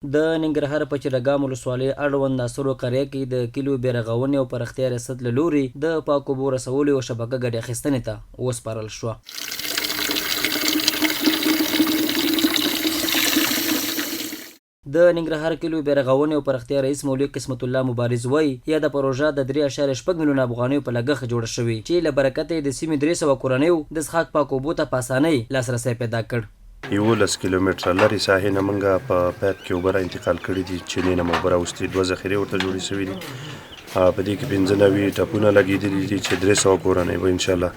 د ننګرهار په چلګام ولسوالۍ اړوند ناصرو قریه کې د کلیو بیارغونې او پراختیا ریاست له لوري د پاکو اوبو رسولو یوه شبکه ګټې اخیستنې ته وسپارل شوه. د ننګرهار کلیو بیارغونې او پراختیا رئیس مولوي قسمت الله مبارز وايي، یاده پروژه د 3.6 میلیونه افغانیو په لګښت جوړه شوې، چې له برکته یې د سیمې 300 کورنیو د څښاک پاکو اوبو ته په اسانۍ لاسرسی پیدا کړ. 11 کیلومتره لرې ساحې نه مونږ په پایپ کې اوبه را انتقال کړي دي، چینې نه مو اوبه راوستي، دوه ذخیرې ورته جوړې شوې دي. په دې کې 95 ټپونه لګېدلي دي چې 300 کورنۍ به انشاءالله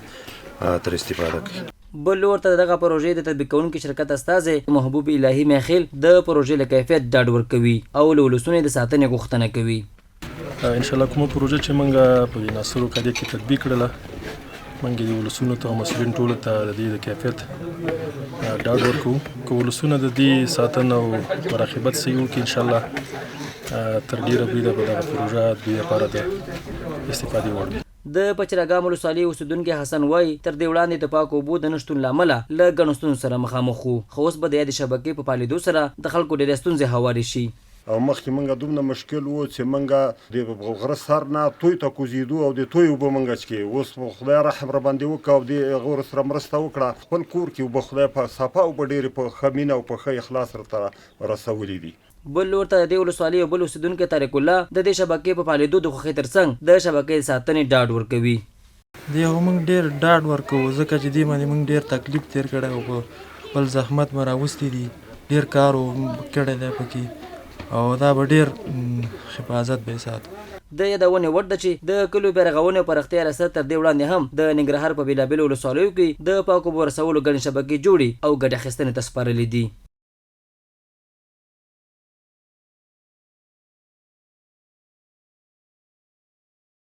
تر استفاده کوي. بل لور ته د دغه پروژې د تطبیق کوونکي شرکت استازی محبوب الهي میاخېل د پروژې له کیفیت ډاډ ورکوي او له ولسونو یې د ساتنې غوښتنه کوي. ان شاء الله کومه پروژه چې موږ په دې ناصرو قریه کې تطبیق کړله، موږ د ولسونو ته او مسؤلین ټولو ته د دې د کیفیت ډاډ ورکوو. که ولسونه د دې ساتنه او مراقبت صحیح وکړي، ان شاء الله تر ډیره بریده به دغه پروژه دوی لپاره د استفادې وړ وي. د پچیراګام ولسوالۍ اوسېدونکی حسن وايي، تر دې وړاندې د پاکو اوبو د نه شتون له امله له ګڼو ستونزو سره مخامخ وو، خو اوس به د یادې شبکې په فعالېدو سره د خلکو ډېری ستونزې هوارې شي. او مخکې مونږ دومره مشکل وو چې مونږ د غره سر نه توی ته کوزیدو او د توی اوبه مونږ چکې. اوس خدای رحم را باندې وکړ او د هغه سره مرسته وکړه، خپل کور کې اوبه خدای په صفا اوبه ډېرې په ښه مینه او په ښه اخلاص راته رسولې دي. بل لور ته د دې ولسوالۍ یو بل اوسېدونکی طارق الله د دې شبکې په فعالېدو د خوښۍ ترڅنګ د شبکې د ساتنې ډاډ ورکوي. دې خو موږ ډېر ډاډ ورکوو، ځکه چې دې باندې موږ ډېر تکلیف تېر کړی او په خپل زحمت مو راوستي دي، ډېر کار کړی دی پکې او دا به ډېر حفاظت به یې ساتو. د یادونې وړ ده چې د کلیو بیارغونې او پراختیا ریاست تر دې وړاندې هم د ننګرهار په بېلابېلو ولسوالیو کې د پاکو اوبو رسولو ګڼې شبکې جوړې او ګټې اخیستنې ته سپارلې دي.